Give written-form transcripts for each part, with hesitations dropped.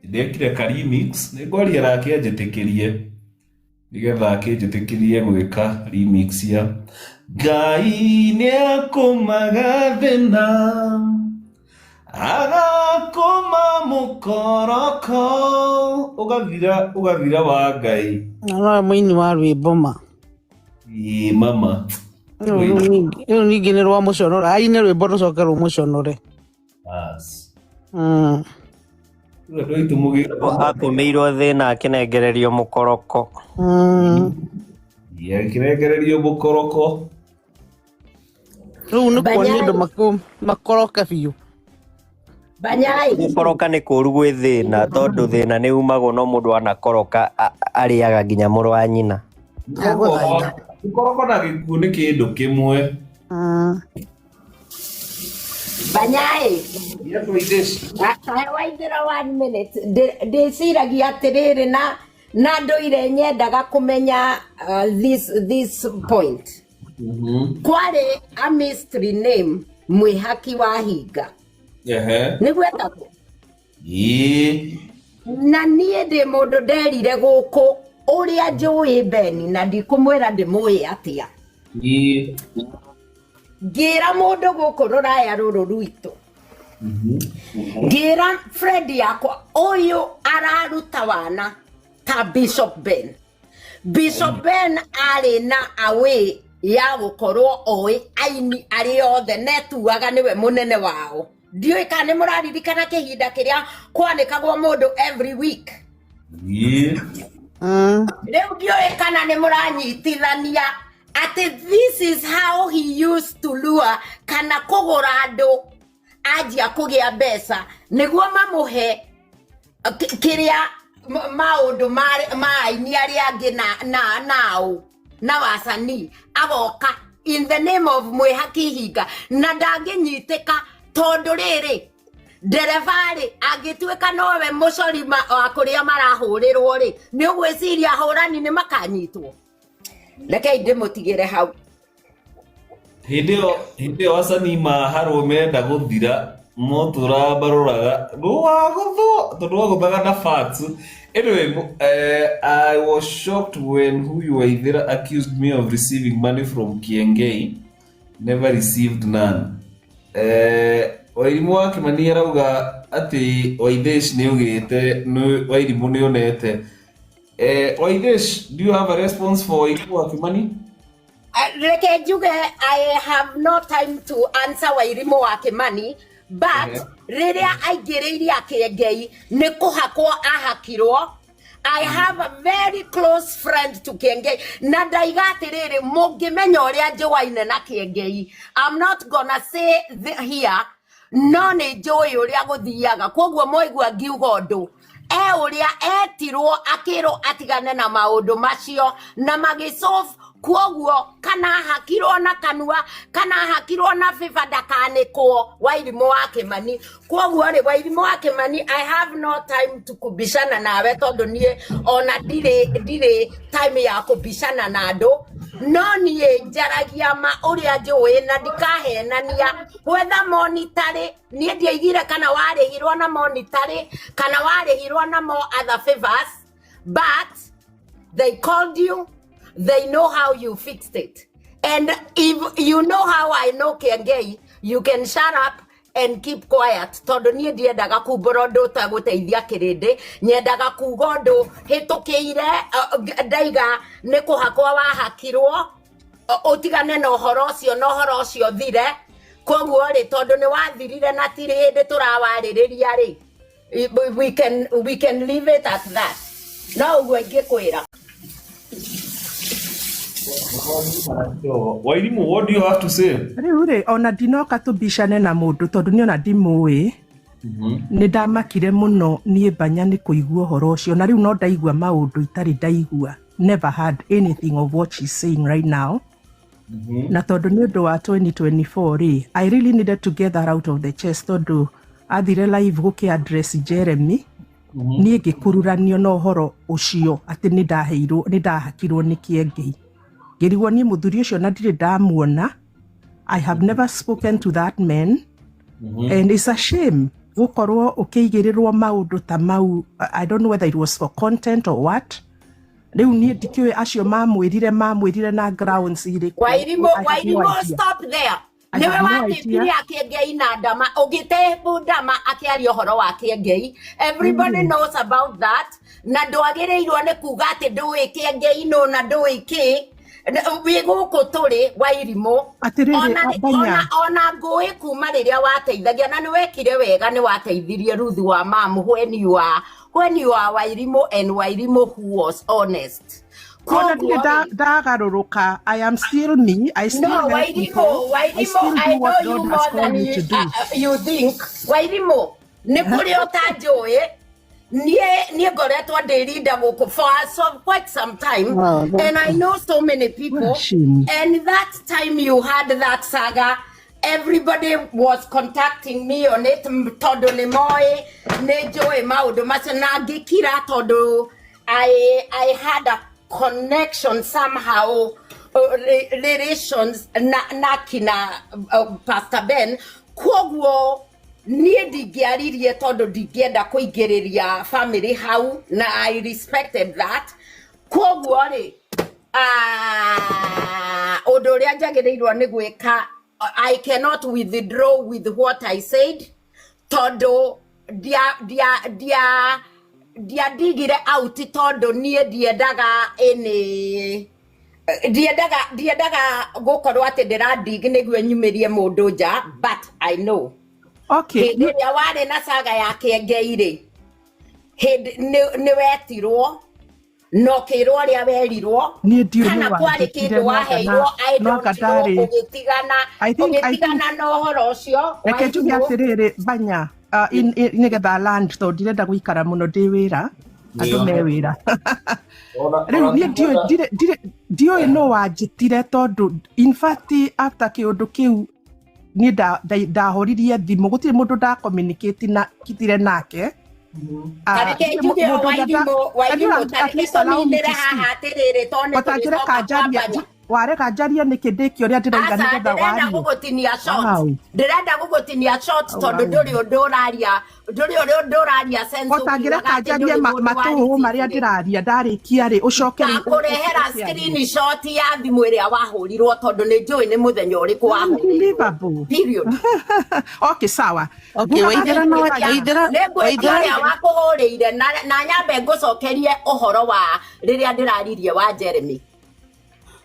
Ndekire ka remix, nĩ ngwaria nake anjĩtĩkĩrie, nĩgetha akĩnjĩtĩkĩrie gwĩka remix ya Ngai nĩakũmaga thĩna, agakũma mũkoroko, ũgathira ũgathira wa Ngai. Na nowe mũini wa rwĩmbo ma. Ĩĩ mama. Rĩu ningĩ nĩ rwa mũconore, aine rwĩmbo rũcoke rũmũconore. Bas. Rĩu andũ aitũ Atũmĩirwo thĩna akĩnengererio mũkoroko. Akĩnengererio mũkoroko. Rĩu nĩ kuonia Banyai. andũ makoroke biũ. Banyai. Gũkoroka nĩ kũũru gwĩ thĩna, tondũ thĩna nĩ umagwo, no mũndũ anakoroka arĩaga nginya mũrũ wa nyina. Ndagũthaitha. Mũkoroko na gĩkuũ nĩ kĩndũ kĩmwe. Banyai. Yes, Waithĩci. Waithĩra, one minute. Ndĩciragia atĩrĩrĩ, na ndũire nyendaga kũmenya this point. Kwarĩ a mystery name, Mwĩhaki wa Hinga. Nĩguo etagwo. Ĩĩ. Na niĩ ndĩ mũndũ nderire gũkũ ũrĩa njũĩ Beni, na ndikũmwĩra ndĩmũĩ atĩa. Ngĩra mũndũ gũkũ rũraya rũrũ rwitũ, ngĩra friend yakwa, ũyũ araruta wana ta Bishop Ben. Bishop Ben arĩ na away ya gũkorwo oĩ aini arĩa othe netuaga nĩwe mũnene wao. Ndiũĩ kana nĩ mũraririkana kĩhinda kĩrĩa kwanĩkagwo mũndũ every week. Ĩĩ. Rĩu ndiũĩ kana nĩ mũranyitithania atĩ this is how he used to lure kana kũgũra andũ anjia kũgĩa mbeca nĩguo mamũhe kĩrĩa maũndũ ma aini arĩa angĩ na nao na wasanii, agoka in the name of Mwĩhaki Hinga na ndangĩnyitĩka, tondũ rĩrĩ, ndereba-rĩ, angĩtuĩka nowe mũcori wa kũrĩa marahũrĩrwo rĩ, nĩ ũgwĩciria ahũrani nĩ makanyitwo? Rekei ndĩmũtigĩre hau. Hĩndĩ ĩyo acani maharwo menda gũthira motũraga maroraga rwagũthwo, tondũ wagũthaga na facts. Anyway, I was shocked when huyu Waithera accused me of receiving money from Kiengei. Never received none. Wairimũ wa Kĩmani arauga atĩ Waithĩci nĩ ũgĩte Wairimũ nĩ onete. Waithĩci, do you have a response for Wairimũ wa Kĩmani? Reke njuge, I have no time to answer Wairimũ wa Kĩmani, but rĩrĩa aingĩrĩirie Akĩengei nĩ kũhakwo ahakirwo. I have a very close friend to Kiengei, na ndaiga atĩrĩrĩ, mũngĩmenya ũrĩa njũaine na Kiengei, I'm not gonna say here, no nĩ njũĩ ũrĩa gũthiaga. Koguo mwaigua ngiuga ũndũ e ũrĩa etirwo akĩrwo atigane na maũndũ macio na magĩsolve. Kuoguo kana hakirwo na kanua kana hakirwo na biba, ndakanĩkwo Wairimũ wa Kĩmani. Kuoguo rĩ, Wairimũ wa Kĩmani, I have no time to kubishana nawe, tondũ niĩ ona ndirĩ time ya kubishana na andũ, no niĩ njaragia ma ũrĩa njũĩ na ndikahenania whether monetary. Niĩ ndiaigire kana warĩhirwo na monetary kana warĩhirwo na more other favors, but they called you, they know how you fixed it, and if you know how I know Kiengei, you can shut up and keep quiet, tondũ niĩ ndiendaga kumbũra ũndũ ũtagũteithia kĩrĩndĩ. Nyendaga kuga ũndũ hĩtũkĩire, ndaiga nĩ kũhakwo wahakirwo, ũtigane na ũhoro ũcio na ũhoro ũcio thire. Koguo rĩ, tondũ nĩ wathirire na tirĩ hĩndĩ tũrawarĩrĩria rĩ, we can leave it at that. No ũguo ingĩkwĩra. Wairimũ, what do you have to say? Rĩu rĩ, ona ndinoka tũbicane na mũndũ, tondũ niĩ ona ndimũĩ. Nĩ ndamakire mũno niĩ Banya nĩ kũigua ũhoro ũcio, na rĩu no ndaigua maũndũ itarĩ ndaigua. Never had anything of what she's saying right now. Na tondũ nĩ ũndũ wa 2024 rĩ, I really needed to get that out of the chest, tondũ athire live gũkĩ address Jeremy, niĩ ngĩkururanio na ũhoro ũcio atĩ nĩ ndaheirwo, nĩ ndahakirwo nĩ Kĩengei. Ngĩrigwo niĩ mũthuri ũcio na ndirĩ ndamuona. I have never spoken to that man, and it's a shame. Gũkorwo ũkĩigĩrĩrwo maũndũ ta mau, I don't know whether it was for content or what. Rĩu niĩ ndikĩũĩ acio mamwĩrire na grounds irĩkũ. Wairimu. I have no Wairimu, idea. stop there. I Niwe have no idea. watĩtirie Akĩengei na ndama, ũgĩte ndama akĩaria ũhoro wa Kĩengei. Everybody knows about that, na ndwagĩrĩirwo nĩ kuga atĩ ndũĩ Kĩengei nũ na ndũĩ kĩ. Wĩ gũkũ tũrĩ, Wairimũ. Atĩrĩrĩ, Ona Banya. ona ngũĩ kuma rĩrĩa wateithagia, na nĩ wekire wega, nĩ wateithirie Ruth wa mamu when you are Wairimũ, and Wairimũ who was honest. Ona ndirĩ Koguo rĩ, ndagarũrũka. I am still me. I still No, help Wairimu, people. I Wairimu, still I do what know you God has more called than me you, to do. You think. Wairimu, nĩ kũrĩ ũtanjũĩ. Niĩ ngoretwo ndĩrinda gũkũ for so quite some time, Oh, and I know so many people. What a shame. And that time you had that saga, everybody was contacting me on it, tondũ nĩ moĩ nĩ njũĩ maũndũ macio, na ngĩkira tondũ I had a connection somehow, relations na kina Pastor Ben. Koguo niĩ ndingĩaririe tondũ ndingĩenda kũingĩrĩria family hau, na I respected that. Koguo rĩ, ũndũ ũrĩa njagĩrĩirwo nĩ gwĩka, I cannot withdraw with what I said, tondũ ndiandigire out, tondũ niĩ ndiendaga ĩnĩ ndiendaga gũkorwo atĩ ndĩrandig nĩguo nyumĩrie mũndũ nja, but I know Okay. hĩndĩ ĩrĩa warĩ na saga ya Kĩengei rĩ, hĩndĩ nĩ wetirwo na ũkĩrwo ũrĩa werirwo, Niĩ ndiũĩ kana nĩ kwarĩ wanjĩtire kĩndũ no anga waheirwo, I no anga don't know. ndarĩ Ũgĩtigana I think ũgĩtigana na ũhoro ũcio. Reke njuge Wairimũ. atĩrĩrĩ, Banya, nĩgetha land, tondũ ndirenda gũikara mũno ndĩ wĩra, andũ me wĩra. Rĩu Ona niĩ ndiũĩ ndiũĩ no wanjĩtire, tondũ in fact after kĩũndũ kĩu niĩ ndahũririe thimũ, gũtirĩ mũndũ ndacommunicate na kitire nake. Ah, Tareke ndirĩ njuge mũndũ ũrĩa Wairimũ, Can you Wairimũ, at tareke least allow me tũninĩre to speak? haha atĩrĩrĩ, tondũ nĩ Ũtangĩreka tũrĩcoka njarie kwambania. Wareka njarie nĩkĩ ndĩkie ũrĩa ndĩrauga Aca, nĩgetha ndĩrenda warie? gũgũtinia short. Ndĩrenda gũgũtinia short tondũ ndũrĩ ũndũ ũraria, ndũrĩ ũndũ ũraria sense ũkiugaga Ũtangĩreka atĩ njarie ndũrĩ mũndũ matũhũhũ marĩa waricivire. ndĩraria, ndarĩkia rĩ, ũcoke rĩu Ndakũrehera ũkĩarie. Screenshot ya thimũ ĩrĩa wahũrirwo, tondũ nĩ njũĩ nĩ mũthenya ũrĩkũ wahũrĩirwo. Unbelievable. Period. Okay, sawa. Okay, Ngugaga Waithera no atĩrĩrĩ, Banya. Waithera. Nĩ ngwĩtia Waithera. ũrĩa wakũhũrĩire na nyambe ngũcokerie ũhoro wa rĩrĩa ndĩraririe wa Jeremy.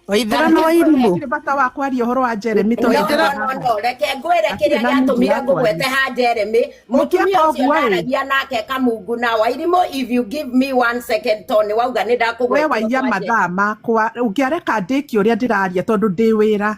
Waithera na Wairimũ. Hatirĩ bata wa kwaria ũhoro wa Jeremy No, tondũ Waithera. no, no, no, reke ngwĩre Hatirĩ kĩrĩa na need gĩatũmire ya ngũgwete kwaria. ha Jeremy. Mũtumia Ũngĩeka ũcio ũguo rĩ, ndaragia nake kamungu na Wairimũ. If you give me one second, tondũ nĩ wauga nĩ we ndakũgwetire waiya kwa Jeremy. mathaa makwa. Ũngĩareka ndĩkie ũrĩa ndĩraria, tondũ ndĩ wĩra,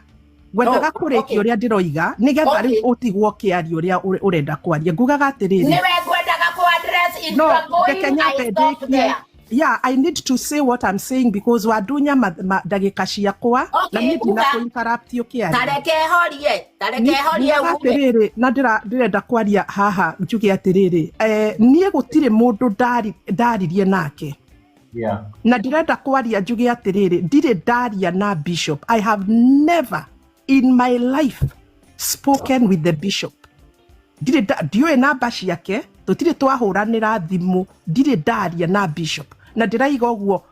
ngwendaga Oh, kũrĩkia okay. ũrĩa ndĩroiga nĩgetha rĩu ũtigwo ũkĩaria ũrĩa ũrenda kwaria. Ngugaga atĩrĩrĩ, Nĩwe ngwendaga kũ address. If no you are going, reke I nyambe stop ndĩkie. there. Yeah, I need to say what I'm saying because wandunya ndagĩka ciakwa na Okay, niĩ uga. ndinakũ-interrupt ũkĩaria. Tareke horie, tareke horie Ngugaga uge. atĩrĩrĩ, na ndĩrenda kwaria haha njuge atĩrĩrĩ, niĩ gũtirĩ mũndũ ndaririe nake, na ndĩrenda kwaria njuge atĩrĩrĩ, ndirĩ ndaria na bishop. I have never in my life spoken with the bishop. Ndirĩ ndiũĩ namba ciake, tũtirĩ twahũranĩra thimũ, ndirĩ ndaria na bishop, na ndĩraiga ũguo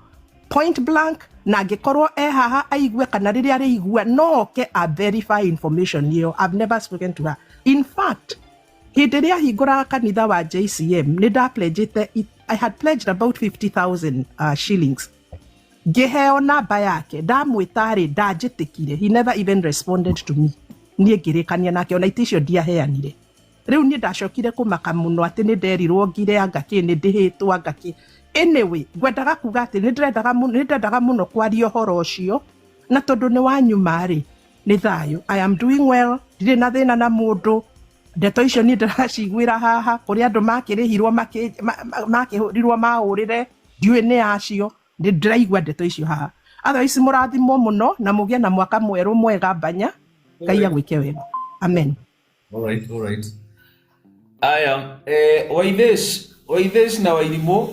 point blank, na angĩkorwo e haha aigue kana rĩrĩa arĩigua no oke a verify information ĩyo. I've never spoken to her. In fact, hĩndĩ ĩrĩa ahingũraga kanitha wa JCM, nĩ ndapledgĩte, I had pledged about 50,000 shillings, ngĩheo namba yake. Ndamwĩta rĩ, ndanjĩtĩkire. He never even responded to me. Niĩ ngĩrĩkania nake, ona itĩ icio ndiaheanire. Rĩu niĩ ndacokire kũmaka mũno atĩ nĩ nderirwo ngire anga kĩ nĩ ndĩhĩtwo anga kĩ. Anyway, ngwendaga kuga atĩ nĩ ndĩrendaga mũno kwaria ũhoro ũcio, na tondũ nĩ wanyuma rĩ, nĩ thayũ. I am doing well, ndirĩ na thĩna na mũndũ. Ndeto icio niĩ ndĩraciguĩra haha kũrĩ andũ makĩrĩhirwo, makĩhũrirwo mahũrĩre, ndiũĩ nĩ acio. Nĩ ndĩraigua ndeto icio haha. Otherwise, mũrathimwo mũno na mũgĩe na mwaka mwerũ mwega. Mbanya, Ngai agwĩke wega. Amen. All right. Aya, Waithesh na Wairimũ,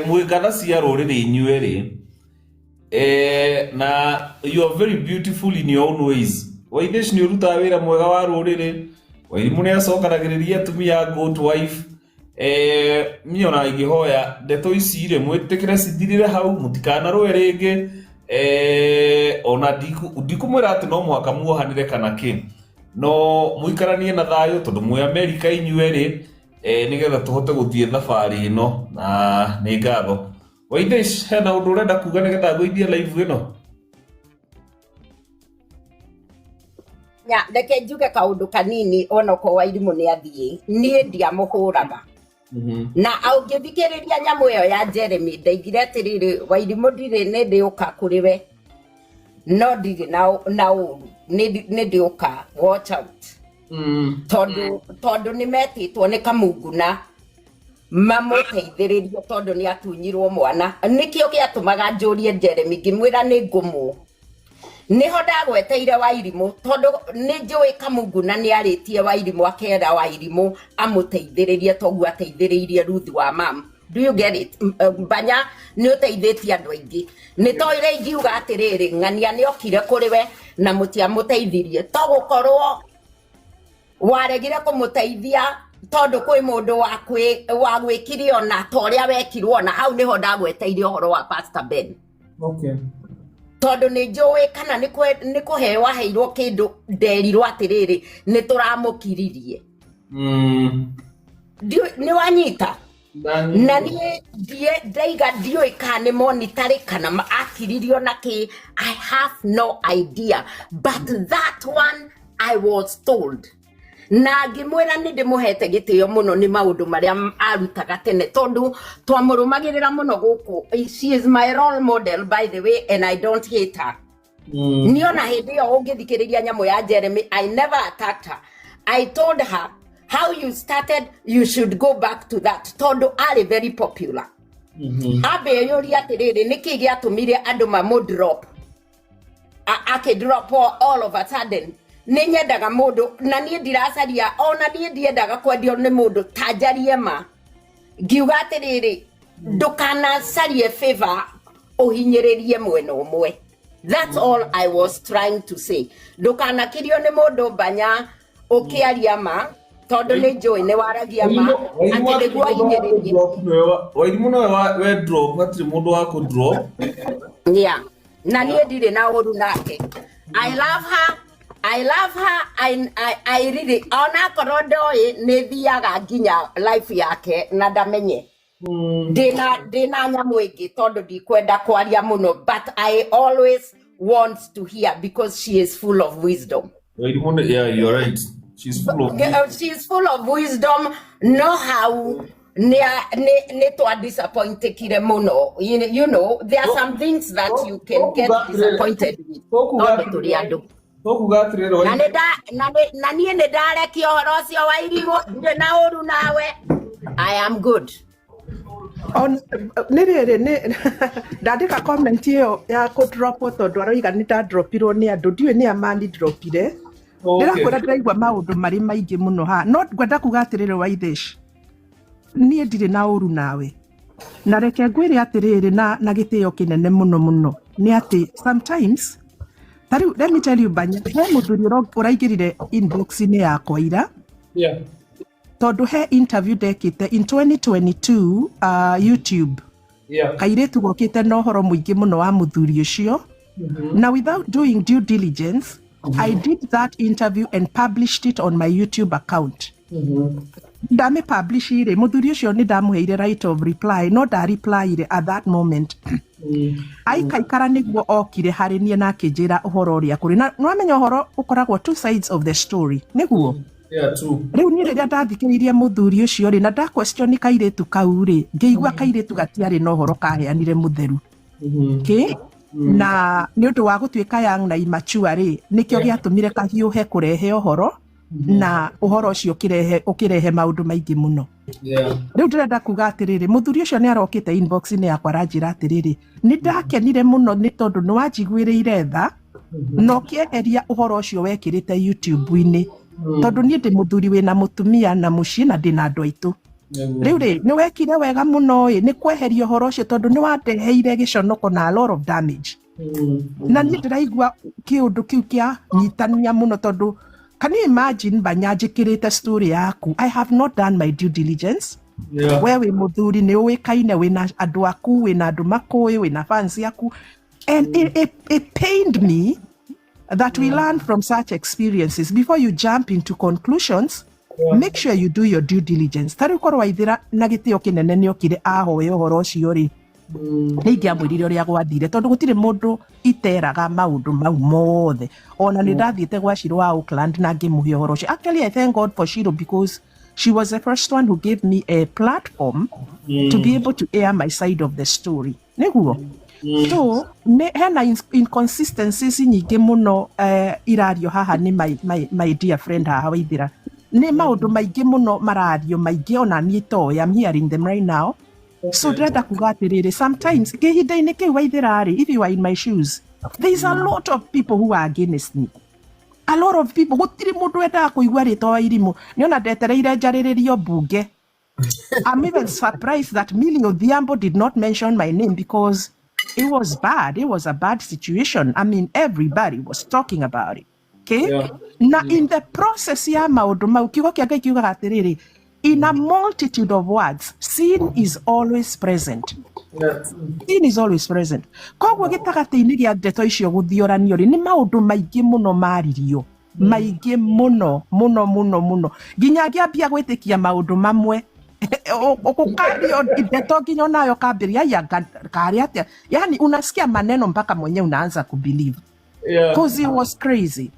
mwĩ ngatha cia rũrĩrĩ inyuerĩ. Na you are very beautiful in your own ways. Waithesh, nĩ ũrutaga wĩra mwega wa rũrĩrĩ. Wairimũ nĩ acokanagĩrĩria atumia good wife. Niĩ ona ingĩhoya ndeto ici rĩ, mwĩtĩkĩre cithirĩre hau, mũtikanarũe rĩngĩ. Ona ndikumwĩra atĩ no mũhaka muohanĩre kana kĩ, no mũikaranie na thayũ tondũ mwĩ Amerika inyuerĩ, nĩgetha tũhote gũthiĩ thabarĩ ĩno. Na nĩ ngatho. Waithish, hena ũndũ ũrenda kuga nĩgetha ngũithie live ĩno? Nya, reke njuge kaũndũ kanini onokorwo Wairimũ nĩ athiĩ, niĩ ndiamũhũraga. Na ũngĩthikĩrĩria nyamũ ĩyo ya Jeremy, ndaigire atĩrĩrĩ, Wairimũ ndirĩ nĩ ndĩũka kũrĩ we, no ndirĩ na ũru, nĩ ndĩũka, watch out. Tondũ nĩ metĩtwo nĩ Kamunguna mamũteithĩrĩrie tondũ nĩ atunyirwo mwana. Nĩkĩo gĩatũmaga njũrie Jeremy, ngĩmwĩra nĩ ngũmũ. Nĩho ndagweteire Wairimũ tondũ nĩ njũĩ Kamunguna nĩ arĩtie Wairimũ, akera Wairimũ amũteithĩrĩrie toguo ateithĩrĩirie Ruth wa mam. Do you get it? Banya nĩ ũteithĩtie andũ aingĩ. Nĩ toire ingiuga atĩrĩrĩ, ng'ania nĩ okire kũrĩ we na mũtiamũteithirie, to gũkorwo waregire kũmũteithia tondũ kwĩ mũndũ wa gwĩkire ona ta ũrĩa wekirwo, na hau nĩho ndagweteire ũhoro wa Pastor Ben. Tondũ nĩ njũĩ kana nĩ kũheo aheirwo kĩndũ, nderirwo atĩrĩrĩ, nĩ tũramũkiririe. Nĩ wanyita? Na niĩ ndaiga ndiũĩ kana nĩ monitorĩ kana akiririo na kĩ, I have no idea, but that one I was told. Na ngĩmwĩra nĩ ndĩmũhete gĩtĩo mũno nĩ maũndũ marĩa arutaga tene tondũ twamũrũmagĩrĩra mũno gũkũ. She is my role model, by the way, and I don't hate her. Niĩ ona hĩndĩ ĩyo ũngĩthikĩrĩria nyamũ ya Jeremy, I never attacked her. I told her how you started, you should go back to that, tondũ arĩ very popular. Ambe eyũrie atĩrĩrĩ, nĩkĩ gĩatũmire andũ mamũ drop? Akĩ drop all of a sudden. Nĩ nyendaga mũndũ, na niĩ ndiracaria, ona niĩ ndiendaga kwendio nĩ mũndũ, ta njarie ma. Ngiuga atĩrĩrĩ, ndũkanacarie favor ũhinyĩrĩrie mwena ũmwe. That's all I was trying to say. Ndũkanakirio nĩ mũndũ Banya ũkĩaria ma, tondũ nĩ njũĩ nĩ waragia ma, atĩ nĩguo ahinyĩrĩrie. Wairimũ nowe we drop, hatirĩ mũndũ wa kũ drop. Yeah. Na niĩ ndirĩ na ũru nake. I love her. I love her. I really, onakorwo ndoĩ nĩ thiaga nginya life yake na ndamenye. Ndĩna nyamũ ĩngĩ tondũ ndikwenda kwaria mũno, but I always want to hear because she is full of wisdom. Wairimũ nĩ, yeah, you're right. She's full of wisdom. She is full of wisdom. No how nĩ twa disappointekire mũno. There are some things that you can get disappointed with. Tondũ tũrĩ andũ. Tokuga atĩrĩrĩ, Na niĩ nĩ ndarekia ũhoro ũcio wa Irimũ, ndirĩ na ũru nawe. I am good. Nĩ rĩrĩ, nĩ ndandĩka comment ĩyo ya kũ-dropwo tondũ aroiga nĩ ndadropirwo nĩ andũ, ndiũĩ nĩ a mani-dropire. Ndĩrakwĩra ndĩraigua maũndũ marĩ maingĩ mũno haha, no ngwenda kuga atĩrĩrĩ Waithĩci, niĩ ndirĩ na ũru nawe. Na reke ngwĩre atĩrĩrĩ na gĩtĩo kĩnene mũno mũno, nĩ atĩ sometimes, ta rĩu let me tell you Banya, he mũthuri ũraingĩrire inbox-inĩ yakwa ira. Tondũ he interview ndekĩte in 2022, YouTube. Kairĩtu gokĩte na ũhoro mũingĩ mũno wa mũthuri ũcio. Na without doing due diligence, I did that interview and published it on my YouTube account. Ndamĩ publish rĩ, mũthuri ũcio nĩ ndamũheire right of reply, no ndareplyire at that moment. Aikaikara nĩguo okire harĩ niĩ na akĩnjĩra ũhoro ũrĩa kũrĩ. Na nĩwamenya ũhoro ũkoragwo two sides of the story, nĩguo? Yeah, true. Rĩu niĩ rĩrĩa ndathikĩrĩirie mũthuri ũcio rĩ, na nda question kairĩtu kau rĩ, ngĩigua kairĩtu gatiarĩ na ũhoro kaheanire mũtheru. Kĩ? Na nĩ ũndũ wa gũtuĩka young na immature rĩ, nĩkĩo gĩatũmire kahiũhe kũrehe ũhoro, na ũhoro ũcio ũkĩrehe maũndũ maingĩ mũno. Rĩu ndĩrenda kuga atĩrĩrĩ, mũthuri ũcio nĩ arokĩte inbox-inĩ yakwa aranjĩra atĩrĩrĩ, nĩ ndakenire mũno nĩ tondũ nĩ wanjiguĩrĩire tha, na ũkĩeheria ũhoro ũcio wekĩrĩte YouTube-inĩ. Tondũ niĩ ndĩ mũthuri wĩna mũtumia na mũciĩ na ndĩna andũ aitũ. Rĩu rĩ, nĩ wekire wega mũno ĩ, nĩ kweheria ũhoro ũcio tondũ nĩ wandeheire gĩconoko na a lot of damage. Na niĩ ndĩraigua kĩũndũ kĩu kĩa nyitania mũno tondũ Can you imagine Banya njĩkĩrĩte story yaku? I have not done my due diligence. Yeah. We wĩ mũthuri, nĩ ũĩkaine, wĩna andũ aku, wĩna andũ makũĩ, wĩna fans yaku, and it pained me that we learn from such experiences. Before you jump into conclusions, make sure you do your due diligence. Ta rĩu korwo Waithĩra na gĩtĩo kĩnene nĩ okire ahoe ũhoro ũcio rĩ, nĩ ingĩamwĩrire ũrĩa gwathire, tondũ gũtirĩ mũndũ iteraga maũndũ mau mothe. Ona nĩ ndathiĩte gwa Shiro wa Auckland na ngĩmũhe ũhoro ũcio. Actually, I thank God for Shiro, because she was the first one who gave me a platform to be able to air my side of the story, nĩguo. So nĩ hena inconsistencies nyingĩ mũno irario haha nĩ my dear friend haha Waithĩra. Nĩ maũndũ maingĩ mũno marario, maingĩ ona niĩ toĩ. I'm hearing them right now. So ndĩrenda kuga atĩrĩrĩ, sometimes kĩhinda-inĩ kĩu Waithĩra rĩ, if you are in my shoes, there is a lot of people who are against me, a lot of people. Gũtirĩ mũndũ wendaga kũigua rĩtwa Wairimũ. Nĩona ndetereire njarĩrĩrio mbunge. I'm even surprised that Millie Odhiambo did not mention my name, because it was bad. It was a bad situation. I mean, everybody was talking about it. Okay? Yeah. Na in the process ya maũndũ mau, kiugo kĩa Ngai kiugaga atĩrĩrĩ, in a multitude of words, sin is always present. Sin is always present. Koguo gĩtagatĩ-inĩ gĩa ndeto icio gũthioranio rĩ, nĩ maũndũ maingĩ mũno maririo, maingĩ mũno mũno mũno mũno, nginya ngĩambia gwĩtĩkia maũndũ mamwe. Ũkario ndeto nginya onayo ũkambĩrĩria aya karĩ atĩa, yani unasikia maneno mpaka mwenyewe unaanza kubelieve, 'cause it was crazy.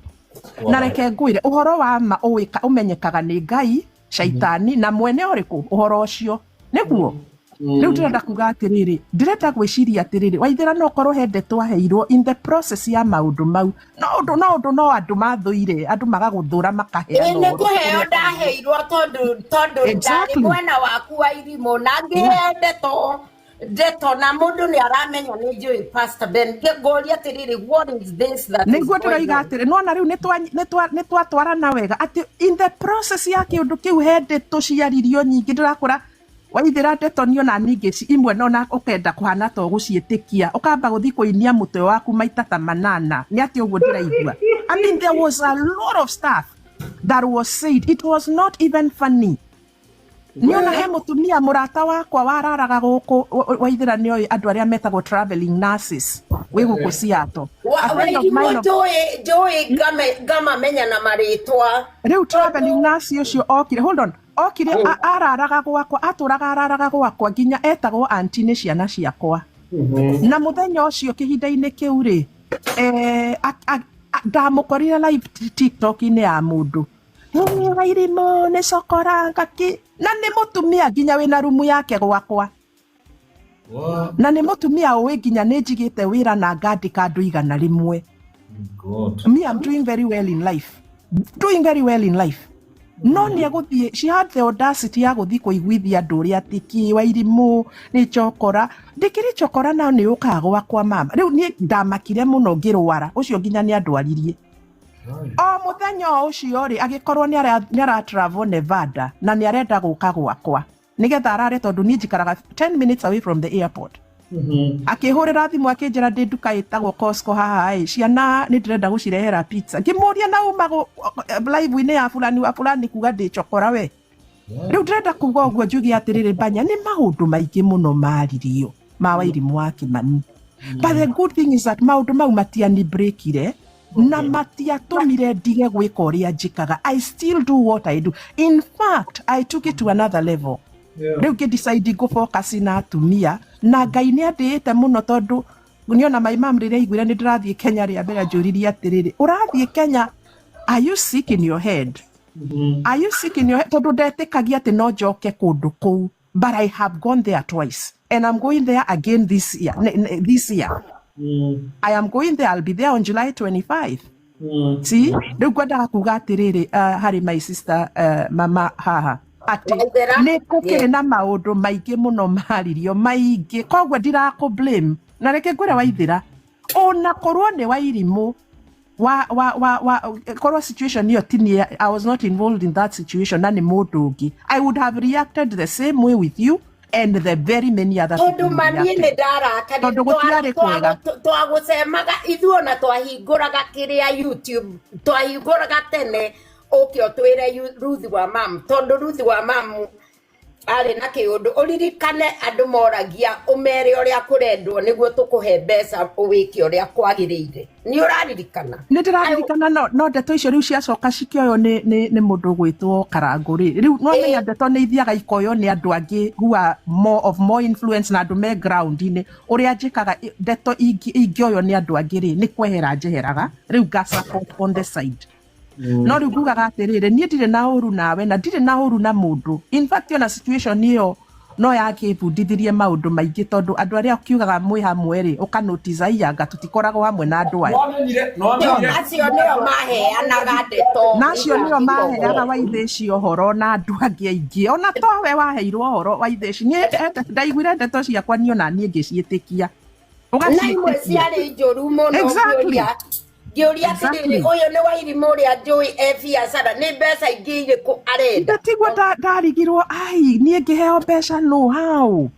Na reke ngwĩre, ũhoro wa ma ũmenyekaga nĩ Ngai, caitani na mwene ũrĩkũ ũhoro ũcio, nĩguo. Rĩu ndĩrenda kuga atĩrĩrĩ, ndĩrenda gwĩciria atĩrĩrĩ, Waithĩra, no korwo he ndeto aheirwo in the process ya maũndũ mau, no ũndũ no ũndũ no andũ mathũire, andũ magagũthũra, makaheana Ĩ, nĩ ũhoro kũheo ũrĩa. Ndaheirwo tondũ ndarĩ mwena waku wa irimũ na ngĩheo ndeto na mũndũ nĩ aramenya nĩ njũĩ Pastor Ben. Ngũria atĩrĩrĩ, what is this that is Nĩguo going ndĩroiga on? atĩrĩ, nona rĩu nĩ twatwarana wega atĩ in the process ya kĩũndũ kĩu he ndeto ciaririo nyingĩ. Ndĩrakũra Waithĩra, ndeto niona ningĩ imwe nona ũkenda kũhana ta ũgũciĩtĩkia, ũkamba gũthiĩ kũinia mũtwe waku maita ta manana, nĩ atĩ ũguo ndĩraigua. I mean, there was a lot of stuff that was said. It was not even funny. Niona he mũtumia mũrata wakwa wararaga gũkũ, Waithĩra nĩoĩ andũ arĩa metagwo traveling nurses wĩ gũkũ Seattle, a friend of Wairimũ mine of njũĩ ngamamenya na marĩtwa. Rĩu traveling nurse ũcio okire, hold on, okire araraga gwakwa, atũraga araraga gwakwa nginya etagwo anti nĩ ciana ciakwa. Na mũthenya ũcio, kĩhinda-inĩ kĩu rĩ, ndamũkorire live TikTok-inĩ ya mũndũ. "Ĩ, Wairimũ nĩ cokora ngaki," na nĩ mũtumia nginya wĩna rumu yake gwakwa, na nĩ mũtumia ũĩ nginya nĩ njigĩte wĩra na ngandĩka andũ 100. God. Me, I'm doing very well in life, doing very well in life, no nĩ egũthiĩ, she had the audacity ya gũthiĩ kũiguithia andũ ũrĩa atĩ kĩ Wairimũ nĩ chokora. Ndĩkĩrĩ chokora nao nĩ ũkaga gwakwa mama. Rĩu niĩ ndamakire mũno, ngĩrwara ũcio nginya nĩ andwaririe. O mũthenya o ũcio rĩ, agĩkorwo nĩ ara travel Nevada na nĩ arenda gũka gwakwa nĩgetha arare, tondũ niĩ njikaraga 10 minutes away from the airport. Akĩhũrĩra thimũ akĩnjĩra ndĩ nduka ĩtagwo Costco haha ĩ, ciana nĩ ndĩrenda gũcirehera pizza. Ngĩmũria, na uma live-inĩ ya fulani wa fulani kuga ndĩ chokora we? Rĩu ndĩrenda kuga ũguo njuge atĩrĩrĩ, Banya, nĩ maũndũ maingĩ mũno maririo ma Wairimũ wa Kĩmani, but the good thing is that maũndũ mau matianibreakire na matiatũmire ndige gwĩka ũrĩa njĩkaga. I still do what I do. In fact, I took it to another level. Rĩu ngĩ decide ngũ focus na atumia, na Ngai nĩ andĩĩte mũno, tondũ niona my mom rĩrĩa aiguire nĩ ndĩrathiĩ Kenya rĩa mbere, anjũririe atĩrĩrĩ, "Ũrathiĩ Kenya? Are you sick in your head? Are you sick in your head?" Tondũ ndetĩkagia atĩ no njoke kũndũ kũu, but I have gone there twice and I'm going there again this year. This year I am going there. I'll be there on July 25. See, rĩu ngwendaga kuga atĩrĩrĩ, harĩ my sister, mama haha, atĩ Waithera. Nĩ gũkĩrĩ na maũndũ maingĩ mũno maririo maingĩ, koguo ndirakũ blame. Na reke ngwĩre Waithĩra, ona korwo nĩ Wairimũ wa korwo situation ĩyo ti niĩ, I was not involved in that situation, na nĩ mũndũ ũngĩ, I would have reacted the same way with you and the very many other people Tondũ who mani nĩ reacted. ndarakarire. Tondũ gũtiarĩ kwega. Twagũcemaga ithuĩ, ona twahingũraga kĩrĩa YouTube twahingũraga tene. Ũke ũtwĩre Ruth wa mam, tondũ Ruth wa mam arĩ na kĩũndũ. Ũririkane andũ moragia ũmere ũrĩa kũrendwo nĩguo tũkũhe mbeca ũwĩke ũrĩa kwagĩrĩire. Nĩ ũraririkana? Nä ndä raririkana, no ndeto icio rä u ciacoka cikĩoywo nĩ mũndũ ũgwĩtwo Karangũ rĩ, rĩu no menya ndeto nĩ ithiaga ikoywo nĩ andũ angĩ who are more of more influence na andũ me ground-inĩ. Ũrĩa njĩkaga, ndeto ingĩoywo nĩ andũ angĩ rĩ, nĩ kwehera njeheraga rĩu, nga support on the side. No rĩu ngugaga atĩrĩrĩ, niĩ ndirĩ na ũru nawe na ndirĩ na ũru na mũndũ. In fact, ona situation ĩyo no yakĩbundithirie maũndũ maingĩ, tondũ andũ arĩa ũkiugaga mwĩ hamwe rĩ, ũkanotice aianga tũtikoragwo hamwe na andũ aya. Nĩwamenyire, nĩwamenyire. Acio nĩo maheanaga ndeto. Na acio nĩo maheaga Waithĩci ũhoro na andũ angĩ aingĩ. Ona towe waheirwo ũhoro, Waithĩci. Niĩ ndaiguire ndeto ciakwa niĩ ona niĩ ngĩciĩtĩkia. Na imwe Ũgaciĩtĩkia. Ciarĩ njũru mũno. Ngĩũria, ngĩũria atĩrĩrĩ, ũyũ nĩ Wairimũ ũrĩa njũĩ e biacara, nĩ mbeca ingĩ irĩkũ arenda? Ndatiguo ndarigirwo, ai, niĩ ngĩheo mbeca no how?